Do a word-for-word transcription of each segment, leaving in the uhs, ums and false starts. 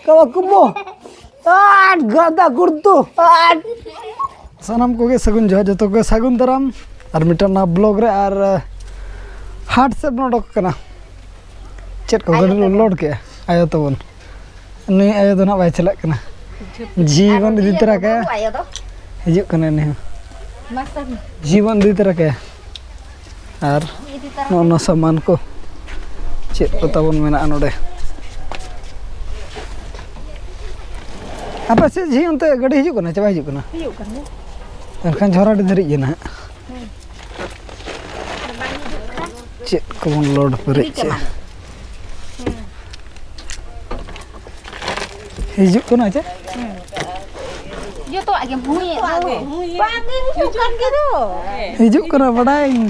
ᱠᱟᱣᱟ ᱠᱩᱢᱵᱚ᱾ ᱟᱴ ᱜᱟᱫᱟ ᱜᱩᱨᱫᱩ᱾ ᱟᱴ᱾ ᱥᱟᱱᱟᱢ ᱠᱚᱜᱮ ᱥᱟᱹᱜᱩᱱ ᱡᱚᱦᱟᱨ, ᱡᱚᱛᱚ ᱠᱚᱜᱮ ᱥᱟᱹᱜᱩᱱ ᱫᱟᱨᱟᱢ᱾ ᱟᱨ ᱢᱤᱫᱴᱟᱝ ᱱᱟᱣᱟ ᱵᱞᱚᱜ ᱨᱮ ᱟᱨ, ᱟᱸ, ᱦᱟᱴ ᱥᱮᱫ ᱵᱚᱱ ᱚᱰᱚᱠ ᱠᱟᱱᱟ᱾ ᱪᱮᱫ ᱠᱚ ᱜᱟᱹᱰᱤ ᱞᱳᱰ ᱠᱮᱜᱼᱟ ᱟᱭᱳ ᱛᱟᱵᱚᱱ? ᱱᱩᱭ ᱟᱭᱳ ᱫᱚ ᱱᱟᱜ ᱵᱟᱭ ᱪᱟᱞᱟᱜ ᱠᱟᱱᱟ᱾ ᱡᱷᱤ ᱵᱚᱱ ᱤᱫᱤ ᱛᱚᱨᱟ ᱠᱟᱭᱟ᱾ ᱟᱭᱳ ᱫᱚ? ᱦᱤᱡᱩᱜ ᱠᱟᱱᱟ ᱩᱱᱤ ᱦᱚᱸ᱾ ᱢᱟᱥᱴᱟᱨ᱾ ᱡᱷᱤ ᱵᱚᱱ ᱤᱫᱤ ᱛᱚᱨᱟ ᱠᱟᱭᱟ᱾ ᱟᱨ ᱤᱫᱤ ᱛᱚᱨᱟ ᱱᱚᱜᱼᱚ ᱱᱚᱣᱟ ᱥᱟᱢᱟᱱ ᱠᱚ ᱪᱮᱫ ᱠᱚ ᱛᱟᱵᱚᱱ ᱢᱮᱱᱟᱜᱼᱟ ᱱᱚᱰᱮ᱾ ᱟᱯᱮ ᱥᱮᱫ ᱡᱷᱤ ᱚᱱᱛᱮ ᱜᱟᱹᱰᱤ ᱦᱤᱡᱩᱜ ᱠᱟᱱᱟ ᱪᱮ ᱵᱟᱭ ᱦᱤᱡᱩᱜ ᱠᱟᱱᱟ? ᱦᱤᱡᱩᱜ ᱠᱟᱱ ᱜᱮᱭᱟ᱾ ᱮᱱᱠᱷᱟᱱ ᱡᱷᱚᱨᱟᱰᱤ ᱫᱷᱟᱹᱨᱤᱡ ᱜᱮ ᱱᱟᱦᱟᱜ᱾ ᱪᱮᱫ ᱠᱚᱵᱚᱱ ᱞᱳᱰ ᱯᱮᱨᱮᱡ ᱠᱮᱜᱼᱟ? ᱦᱤᱡᱩᱜ ᱠᱟᱱᱟ ᱪᱮ? ᱡᱚᱛᱚᱣᱟᱜ ᱜᱮ ᱦᱩᱭ ᱮᱱᱟ᱾ ᱵᱟᱝ ᱦᱤᱡᱩᱜ ᱠᱟᱱ ᱜᱮ ᱫᱚ᱾ ᱦᱤᱡᱩᱜ ᱠᱟᱱᱟ, ᱵᱟᱰᱟᱭᱟᱹᱧ᱾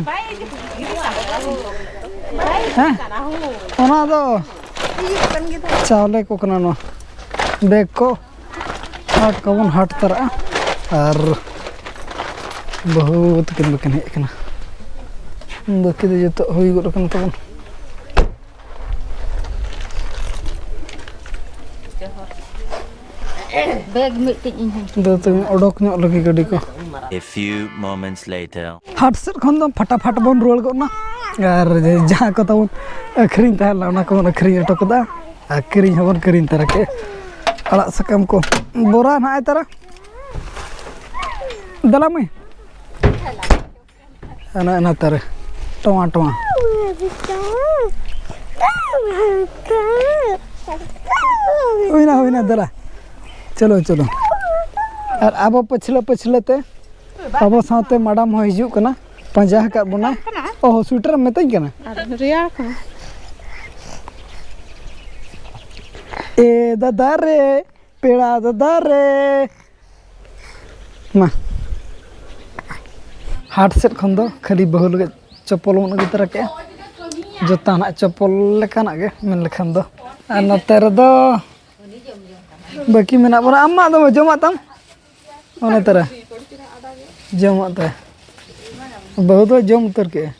ᱦᱮᱸ? ᱚᱱᱟ ᱫᱚ ᱪᱟᱣᱞᱮ ᱠᱚ ᱠᱟᱱᱟ ᱱᱚᱣᱟ᱾ ᱵᱮᱜᱽ ᱠᱚ᱾ ᱦᱟᱴ ᱠᱚᱵᱚᱱ ᱦᱟᱴ ᱛᱟᱨᱟᱜᱼᱟ᱾ ᱟᱨ ᱵᱟᱹᱦᱩ ᱛᱟᱹᱠᱤᱱ ᱵᱟᱹᱠᱤᱱ ᱦᱮᱡ ᱟᱠᱟᱱᱟ᱾ ᱵᱟᱹᱠᱤ ᱫᱚ ᱡᱚᱛᱚ ᱦᱩᱭ ᱜᱚᱫ ᱟᱠᱟᱱ ᱛᱟᱵᱚᱱ᱾ ᱵᱮᱜᱽ ᱢᱤᱫᱴᱤᱡ ᱤᱧ ᱦᱚᱸ᱾ ᱫᱚ ᱛᱚᱵᱮ ᱚᱰᱚᱠ ᱧᱚᱜ ᱞᱟᱹᱜᱤᱫ ᱜᱟᱹᱰᱤ ᱠᱚ᱾ A few moments later. ᱦᱟᱴ ᱥᱮᱫ ᱠᱷᱚᱱ ᱫᱚ ᱯᱷᱟᱴᱟᱯᱷᱟᱴ ᱵᱚᱱ ᱨᱩᱣᱟᱹᱲ ᱜᱚᱫ ᱱᱟ᱾ ᱟᱨ ᱡᱟᱦᱟᱸ ᱠᱚ ᱛᱟᱵᱚᱱ ᱟᱹᱠᱷᱨᱤᱧ ᱛᱟᱦᱮᱸ ᱞᱮᱱᱟ, ᱚᱱᱟ ᱠᱚᱵᱚᱱ ᱟᱹᱠᱷᱨᱤᱧ ᱦᱚᱴᱚ ᱠᱟᱫᱟ᱾ ᱟᱨ ᱠᱤᱨᱤᱧ ᱦᱚᱸᱵᱚᱱ ᱠᱤᱨᱤᱧ ᱛᱟᱨᱟ ᱠᱮᱫ᱾ ᱟᱲᱟᱜ ᱥᱟᱠᱟᱢ ᱠᱚ, ᱵᱚᱨᱟ ᱱᱟᱦᱟᱜ ᱟᱭ ᱛᱟᱨᱟ᱾ ᱫᱮᱞᱟ ᱢᱟᱹᱭ᱾ ᱚᱱᱟ, ᱚᱱᱟ ᱛᱟᱨᱟ᱾ ᱴᱚᱣᱟ, ᱴᱚᱣᱟ᱾ ᱦᱩᱭᱱᱟ, ᱦᱩᱭᱱᱟ, ᱫᱮᱞᱟ᱾ ᱪᱚᱞᱚ, ᱪᱚᱞᱚ᱾ ᱟᱨ ᱟᱵᱚ ᱯᱟᱹᱪᱷᱞᱟᱹ, ᱯᱟᱹᱪᱷᱞᱟᱹ ᱛᱮ ᱟᱵᱚ ᱥᱟᱶᱛᱮ ᱢᱟᱰᱟᱢ ᱦᱚᱸ ᱦᱤᱡᱩᱜ ᱠᱟᱱᱟ, ᱯᱟᱸᱡᱟ ᱟᱠᱟᱫ ᱵᱚᱱᱟᱭ᱾ ᱚ, ᱥᱩᱭᱮᱴᱟᱨ ᱮᱢ ᱢᱮᱛᱟᱹᱧ ᱠᱟᱱᱟ? ᱟᱨ ᱨᱮᱭᱟᱲ ᱠᱟᱱᱟ᱾ ᱮ ᱫᱟᱫᱟ ᱨᱮ, ᱯᱮᱲᱟ ᱫᱟᱫᱟ ᱨᱮ᱾ ᱢᱟ, ᱦᱟᱴ ᱥᱮᱫ ᱠᱷᱚᱱ ᱫᱚ ᱠᱷᱟᱹᱞᱤ ᱵᱟᱹᱦᱩ ᱞᱟᱹᱜᱤᱫ ᱪᱚᱯᱯᱚᱞ ᱵᱚᱱ ᱟᱹᱜᱩ ᱛᱚᱨᱟ ᱠᱮᱜᱼᱟ᱾ ᱡᱩᱛᱟᱹ ᱱᱟᱜ ᱪᱚᱯᱯᱚᱞ ᱞᱮᱠᱟᱱᱟᱜ ᱜᱮ ᱢᱮᱱ ᱞᱮᱠᱷᱟᱱ ᱫᱚ᱾ ᱟᱨ ᱱᱚᱛᱮ ᱨᱮᱫᱚ ᱵᱟᱹᱠᱤ ᱢᱮᱱᱟᱜ ᱵᱚᱱᱟ᱾ ᱟᱢ ᱢᱟ ᱟᱫᱚ ᱡᱚᱢᱟᱜ ᱛᱟᱢ? ᱚᱱᱟ ᱛᱟᱨᱟ᱾ ᱡᱚᱢᱟᱜ ᱛᱟᱭ᱾ ᱵᱟᱹᱦᱩ ᱫᱚ ᱡᱚᱢ ᱩᱛᱟᱹᱨ ᱠᱮᱜᱼᱟ᱾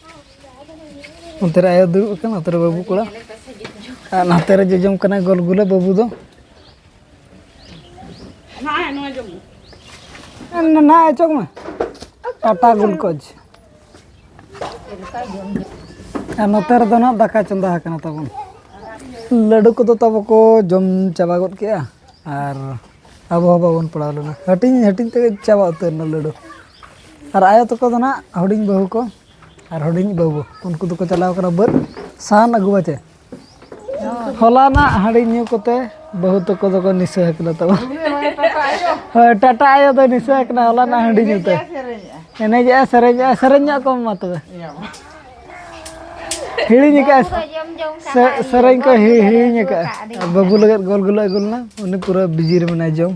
ᱚᱱᱛᱮ ᱨᱮ ᱟᱭᱳ ᱫᱩᱲᱩᱵ ᱟᱠᱟᱱᱟ, ᱚᱱᱛᱮ ᱨᱮ ᱵᱟᱹᱵᱩ ᱠᱚᱲᱟ᱾ ᱟᱨ ᱱᱟᱛᱮ ᱨᱮ ᱡᱚᱡᱚᱢ ᱠᱟᱱᱟᱭ ᱜᱚᱞᱜᱩᱞᱟᱹ ᱵᱟᱹᱵᱩ ᱫᱚ᱾ ᱱᱟ ᱚᱪᱚᱜ ᱢᱮ᱾ ᱴᱟᱴᱟ ᱜᱞᱩᱠᱳᱡᱽ᱾ ᱟᱨ ᱱᱚᱛᱮ ᱨᱮᱫᱚ ᱱᱟᱜ ᱫᱟᱠᱟ ᱪᱚᱸᱫᱟ ᱟᱠᱟᱱᱟ ᱛᱟᱵᱚᱱ᱾ ᱞᱟᱹᱰᱩ ᱠᱚᱫᱚ ᱛᱟᱵᱚ ᱠᱚ ᱡᱚᱢ ᱪᱟᱵᱟ ᱜᱚᱫ ᱠᱮᱜᱼᱟ, ᱟᱨ ᱟᱵᱚ ᱦᱚᱸ ᱵᱟᱵᱚᱱ ᱯᱟᱲᱟᱣ ᱞᱮᱱᱟ᱾ ᱦᱟᱹᱴᱤᱧ ᱦᱟᱹᱴᱤᱧ ᱛᱮᱜᱮ ᱪᱟᱵᱟ ᱩᱛᱟᱹᱨ ᱮᱱᱟ ᱞᱟᱹᱰᱩ᱾ ᱟᱨ ᱟᱭᱳ ᱛᱟᱠᱚ ᱫᱚ ᱱᱟᱜ ᱦᱩᱰᱤᱧ ᱵᱟᱹᱦᱩ ᱠᱚ ᱟᱨ ᱦᱩᱰᱤᱧ ᱵᱟᱹᱵᱩ, ᱩᱱᱠᱩ ᱫᱚᱠᱚ ᱪᱟᱞᱟᱣ ᱠᱟᱱᱟ ᱵᱟᱹᱫᱽ ᱥᱟᱦᱟᱱ ᱟᱹᱜᱩ ᱵᱟᱪᱮ᱾ ᱦᱚᱞᱟᱱᱟᱜ ᱦᱟᱺᱰᱤ ᱧᱩ ᱠᱚᱛᱮ ᱵᱟᱹᱦᱩ ᱛᱟᱠᱚ ᱫᱚᱠᱚ ᱱᱤᱥᱟᱹ ᱟᱠᱟᱱᱟ ᱛᱟᱵᱚᱱ᱾ ᱦᱳᱭ, ᱴᱟᱴᱟ ᱟᱭᱳ ᱫᱚᱭ ᱱᱤᱥᱟᱹ ᱟᱠᱟᱱᱟ ᱦᱚᱞᱟᱱᱟᱜ ᱦᱟᱺᱰᱤ ᱧᱩ ᱛᱮ᱾ ᱮᱱᱮᱡᱮᱜᱼᱟ, ᱥᱮᱨᱮᱧᱮᱜᱼᱟ, ᱥᱮᱨᱮᱧ ᱧᱚᱜ ᱠᱚᱢ ᱢᱟ ᱛᱚᱵᱮ᱾ ᱦᱤᱲᱤᱧ ᱟᱠᱟᱫᱼᱟ᱾ ᱵᱟᱹᱵᱩ ᱫᱚ ᱡᱚᱢ ᱡᱚᱝ ᱥᱮ-, ᱠᱟᱱᱟᱭ᱾ ᱥᱮᱨᱮᱧ ᱠᱚ ᱦᱤ-, ᱦᱤᱲᱤᱧ ᱟᱠᱟᱫᱼᱟ᱾ ᱟᱨ ᱵᱟᱹᱵᱩ ᱞᱟᱹᱜᱤᱫ ᱜᱳᱞ ᱜᱩᱞᱟᱹ ᱟᱹᱜᱩ ᱞᱮᱱᱟ, ᱩᱱᱤ ᱯᱩᱨᱟᱹ ᱵᱤᱡᱤ ᱨᱮ ᱢᱮᱱᱟᱭᱟ ᱡᱚᱢ᱾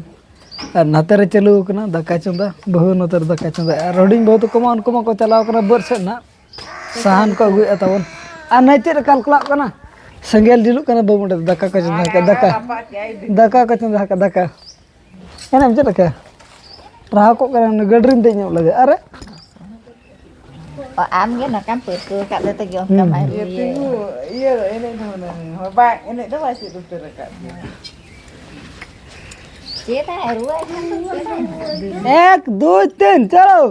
ᱟᱨ ᱱᱟᱛᱮ ᱨᱮ ᱪᱟᱹᱞᱩ ᱟᱠᱟᱱᱟ ᱫᱟᱠᱟ ᱪᱚᱸᱫᱟ, ᱵᱟᱹᱦᱩ ᱱᱚᱛᱮ ᱨᱮ ᱫᱟᱠᱟ ᱪᱚᱸᱫᱟ᱾ ᱟᱨ ᱦᱩᱰᱤᱧ ᱵᱟᱹᱦᱩ ᱛᱟᱠᱚ ᱢᱟ ᱩᱱᱠᱩ ᱢᱟᱠᱚ ᱪᱟᱞᱟᱣ ᱠᱟᱱᱟ ᱵᱟᱹᱫᱽ ᱥᱮᱫ ᱱᱟᱜ, ᱥᱟᱦᱟᱱ ᱠᱚ ᱟᱹᱜᱩᱭᱮᱫᱼᱟ ᱛᱟᱵᱚᱱ᱾ ᱟᱨ ᱱᱟᱭ ᱪᱮᱫ ᱨᱮ ᱠᱟᱞᱠᱞᱟᱜ ᱠᱟᱱᱟ, ᱥᱮᱸᱜᱮᱞ ᱡᱩᱞᱩᱜ ᱠᱟᱱᱟ, ᱵᱟᱹᱵᱩ ᱚᱸᱰᱮ ᱫᱟᱠᱟ ᱠᱚ ᱪᱚᱸᱫᱟ ᱟᱠᱟᱫ, ᱫᱟᱠᱟ, ᱫᱟᱠᱟ ᱠᱚ ᱪᱚᱸᱫᱟ ᱟᱠᱟᱫ, ᱫᱟᱠᱟ᱾ ᱮᱱᱮᱢ ᱪᱮᱫ ᱞᱮᱠᱟ? ᱨᱟᱦᱟ ᱠᱚᱜ ᱠᱟᱱᱟ, ᱩᱱᱤ ᱜᱟᱹᱰᱤ ᱨᱮᱢ ᱫᱮᱡ ᱧᱚᱜ ᱞᱟᱹᱜᱤᱫ᱾ ᱟᱨᱮ? ᱚ, ᱟᱢ ᱜᱮ ᱱᱚᱝᱠᱟᱢ ᱯᱟᱹᱨᱠᱟᱹᱣ ᱟᱠᱟᱫ ᱞᱮᱛᱮ ᱜᱮ ᱚᱱᱠᱟᱢ ᱦᱩᱸ᱾ ᱟᱹᱜᱩᱭᱮᱫ᱾ ᱛᱤᱸᱜᱩ, ᱤᱭᱟᱹ, ᱮᱱᱮᱡ ᱫᱚ ᱦᱩᱱᱟᱹᱝ, ᱦᱚᱸ, ᱵᱟᱝ, ᱮᱱᱮᱡ ᱫᱚ ᱵᱟᱭ ᱪᱮᱫ ᱩᱛᱟᱹᱨ ᱟᱠᱟᱫ ᱜᱮᱭᱟ᱾ ᱪᱮᱫ ᱟᱭ, ᱨᱩᱣᱟᱹᱲ ᱠᱷᱟᱱ ᱫᱚ ᱪᱮᱫ ᱟᱭ? ᱮᱠ, ᱫᱩᱭ, ᱛᱤᱱ, ᱪᱚᱞᱚ᱾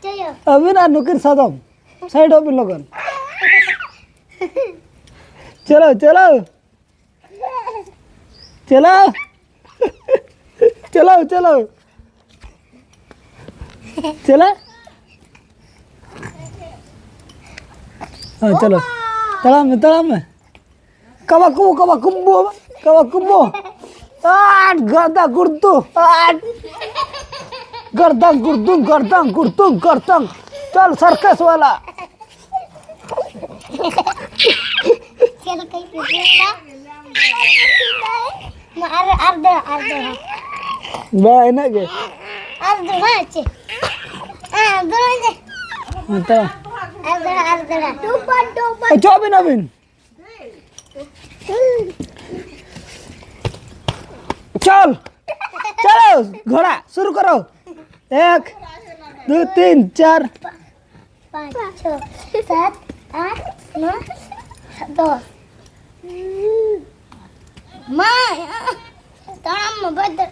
ᱪᱚᱞᱚ᱾ ᱟᱹᱵᱤᱱ ᱟᱨ ᱱᱩᱠᱤᱱ ᱥᱟᱫᱚᱢ, ᱥᱟᱭᱤᱰᱚᱜ ᱵᱤᱱ ᱞᱚᱜᱚᱱ᱾ ᱪᱚᱞᱚ, ᱪᱚᱞᱚ᱾ ᱪᱟᱞᱟᱣ᱾ ᱪᱟᱞᱟᱣ, ᱪᱟᱞᱟᱣ᱾ ᱪᱟᱞᱟᱣ᱾ ᱦᱮᱸ, ᱪᱟᱞᱟᱣ᱾ ᱛᱟᱲᱟᱢ ᱢᱮ, ᱛᱟᱲᱟᱢ ᱢᱮ᱾ ᱠᱟᱵᱟ ᱠᱩᱵᱩ, ᱠᱟᱵᱟ ᱠᱩᱵᱩ, ᱠᱟᱵᱟ ᱠᱩᱵᱩ᱾ ᱟᱴ, ᱜᱟᱫᱟ ᱜᱩᱨᱫᱩ, ᱟᱴ᱾ ᱜᱟᱨᱫᱟᱝ ᱜᱩᱨᱫᱩᱝ, ᱜᱟᱨᱫᱟᱝ ᱜᱩᱨᱫᱩᱝ, ᱜᱟᱨᱫᱟᱝ᱾ ᱪᱚᱞ, circus ᱣᱟᱞᱟ᱾ ᱪᱮᱫ ᱞᱮᱠᱟᱧ ᱵᱩᱡᱷᱟᱹᱣ ᱮᱫᱟ? ᱢᱟ ᱟᱨ, ᱟᱨ ᱫᱚᱦᱲᱟ, ᱟᱨ ᱫᱚᱦᱲᱟ᱾ ᱵᱟ, ᱤᱱᱟᱹᱜ ᱜᱮ᱾ ᱟᱨ ᱫᱚᱦᱲᱟ ᱪᱮ? ᱟᱨ ᱫᱚᱦᱲᱟ ᱪᱮ? ᱢᱮᱛᱟ᱾ ᱟᱨ ᱫᱚᱦᱲᱟ, ᱟᱨ ᱫᱚᱦᱲᱟ᱾ ᱚᱪᱚᱜ ᱵᱤᱱ ᱟᱹᱵᱤᱱ᱾ चल, चलो, घोड़ा शुरू करो। एक, दो, तीन, चार। पाँच, छः, सात, आठ, नौ, दस। माँ,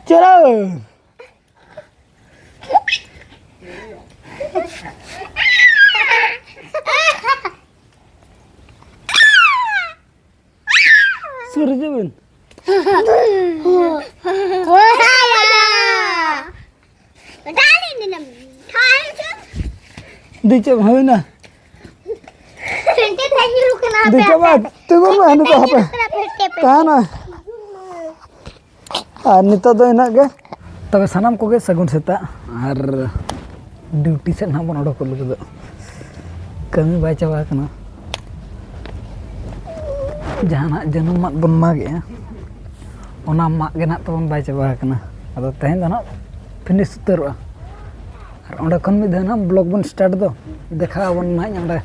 ᱪᱚᱞᱚ᱾ ᱥᱩᱨ ᱦᱤᱡᱩᱜ ᱵᱤᱱ᱾ ᱫᱮᱡᱚᱜ ᱦᱩᱭᱱᱟ᱾ ᱫᱮᱡᱚᱜ ᱢᱟ, ᱛᱤᱸᱜᱩᱱ ᱢᱮ, ᱦᱟᱹᱱᱤ ᱫᱚ ᱦᱟᱯᱮ᱾ ᱛᱟᱦᱮᱱᱟ᱾ ᱟᱨ ᱱᱤᱛᱚᱜ ᱫᱚ ᱤᱱᱟᱹᱜ ᱜᱮ᱾ ᱛᱚᱵᱮ ᱥᱟᱱᱟᱢ ᱠᱚᱜᱮ ᱥᱟᱹᱜᱩᱱ ᱥᱮᱛᱟᱜ, ᱟᱨ ᱰᱤᱭᱩᱴᱤ ᱥᱮᱫ ᱱᱟᱦᱟᱜ ᱵᱚᱱ ᱚᱰᱚᱠᱚᱜ ᱞᱟᱹᱜᱤᱫᱚᱜ᱾ ᱠᱟᱹᱢᱤ ᱵᱟᱭ ᱪᱟᱵᱟ ᱟᱠᱟᱱᱟ᱾ ᱡᱟᱦᱟᱱᱟᱜ ᱡᱟᱹᱱᱩᱢ ᱢᱟᱫ ᱵᱚᱱ ᱢᱟᱜᱮᱜᱼᱟ, ᱚᱱᱟ ᱢᱟᱜ ᱜᱮ ᱱᱟᱦᱟᱜ ᱛᱟᱵᱚᱱ ᱵᱟᱭ ᱪᱟᱵᱟ ᱟᱠᱟᱱᱟ᱾ ᱟᱫᱚ ᱛᱮᱦᱮᱧ ᱫᱚ ᱱᱟᱦᱟᱜ ᱯᱷᱤᱱᱤᱥ ᱩᱛᱟᱹᱨᱚᱜᱼᱟ᱾ ᱟᱨ ᱚᱸᱰᱮ ᱠᱷᱚᱱ ᱢᱤᱫ ᱫᱷᱟᱣ ᱱᱟᱦᱟᱜ ᱵᱞᱚᱜ ᱵᱚᱱ ᱥᱴᱟᱨᱴ ᱫᱚ, ᱫᱮᱠᱷᱟᱣ ᱟᱵᱚᱱ ᱱᱟᱦᱟᱜ ᱚᱸᱰᱮ᱾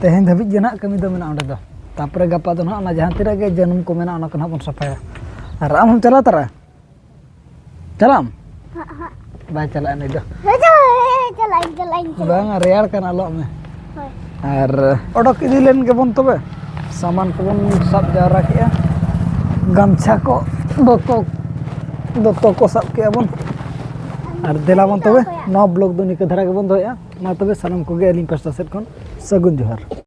ᱛᱮᱦᱮᱧ ᱫᱷᱟᱹᱵᱤᱡ ᱜᱮ ᱱᱟᱦᱟᱜ ᱠᱟᱹᱢᱤ ᱫᱚ ᱢᱮᱱᱟᱜᱼᱟ ᱚᱸᱰᱮ ᱫᱚ᱾ ᱛᱟᱨᱯᱚᱨᱮ ᱜᱟᱯᱟ ᱫᱚ ᱱᱟᱦᱟᱜ ᱚᱱᱟ ᱡᱟᱦᱟᱸ ᱛᱤᱱᱟᱹᱜ ᱜᱮ ᱡᱟᱹᱱᱩᱢ ᱠᱚ ᱢᱮᱱᱟᱜᱼᱟ, ᱚᱱᱟ ᱠᱚ ᱱᱟᱦᱟᱜ ᱵᱚᱱ ᱥᱟᱯᱷᱟᱭᱟ᱾ ᱟᱨ ᱟᱢ ᱦᱚᱸᱢ ᱪᱟᱞᱟᱣ ᱛᱚᱨᱟᱜᱼᱟ? ᱪᱟᱞᱟᱜ ᱟᱢ? ᱦᱟᱸᱜ, ᱦᱟᱸᱜ᱾ ᱵᱟᱭ ᱪᱟᱞᱟᱜᱼᱟ ᱱᱩᱭ ᱫᱚ᱾ ᱦᱳᱭ, ᱪᱟᱞᱟᱜ ᱟᱹᱧ, ᱪᱟᱞᱟᱜ ᱟᱹᱧ, ᱪᱟᱞᱟᱜ ᱟᱹᱧ᱾ ᱵᱟᱝᱟ, ᱨᱮᱭᱟᱲ ᱠᱟᱱᱟ, ᱟᱞᱚᱜ ᱢᱮ᱾ ᱦᱳᱭ᱾ ᱟᱨ ᱚᱰᱚᱠ ᱤᱫᱤ ᱞᱮᱱ ᱜᱮᱵᱚᱱ ᱛᱚᱵᱮ᱾ ᱥᱟᱢᱟᱱ ᱠᱚᱵᱚᱱ ᱥᱟᱵ ᱡᱟᱣᱨᱟ ᱠᱮᱜᱼᱟ᱾ ᱜᱟᱢᱪᱷᱟ ᱠᱚ, ᱫᱚᱛᱚ, ᱫᱚᱛᱚ ᱠᱚ ᱥᱟᱵ ᱠᱮᱜᱼᱟ ᱵᱚᱱ᱾ ᱟᱨ ᱫᱮᱞᱟ ᱵᱚᱱ ᱛᱚᱵᱮ, ᱱᱚᱣᱟ ᱵᱞᱚᱜ ᱫᱚ ᱱᱤᱝᱠᱟᱹ ᱫᱷᱟᱨᱟ ᱜᱮᱵᱚᱱ ᱫᱚᱦᱚᱭᱟ᱾ ᱢᱟ ᱛᱚᱵᱮ, ᱥᱟᱱᱟᱢ ᱠᱚᱜᱮ ᱟᱹᱞᱤᱧ ᱯᱟᱥᱴᱟ ᱥᱮᱫ ᱠᱷᱚᱱ ᱥᱟᱹᱜᱩᱱ ᱡᱚᱦᱟᱨ᱾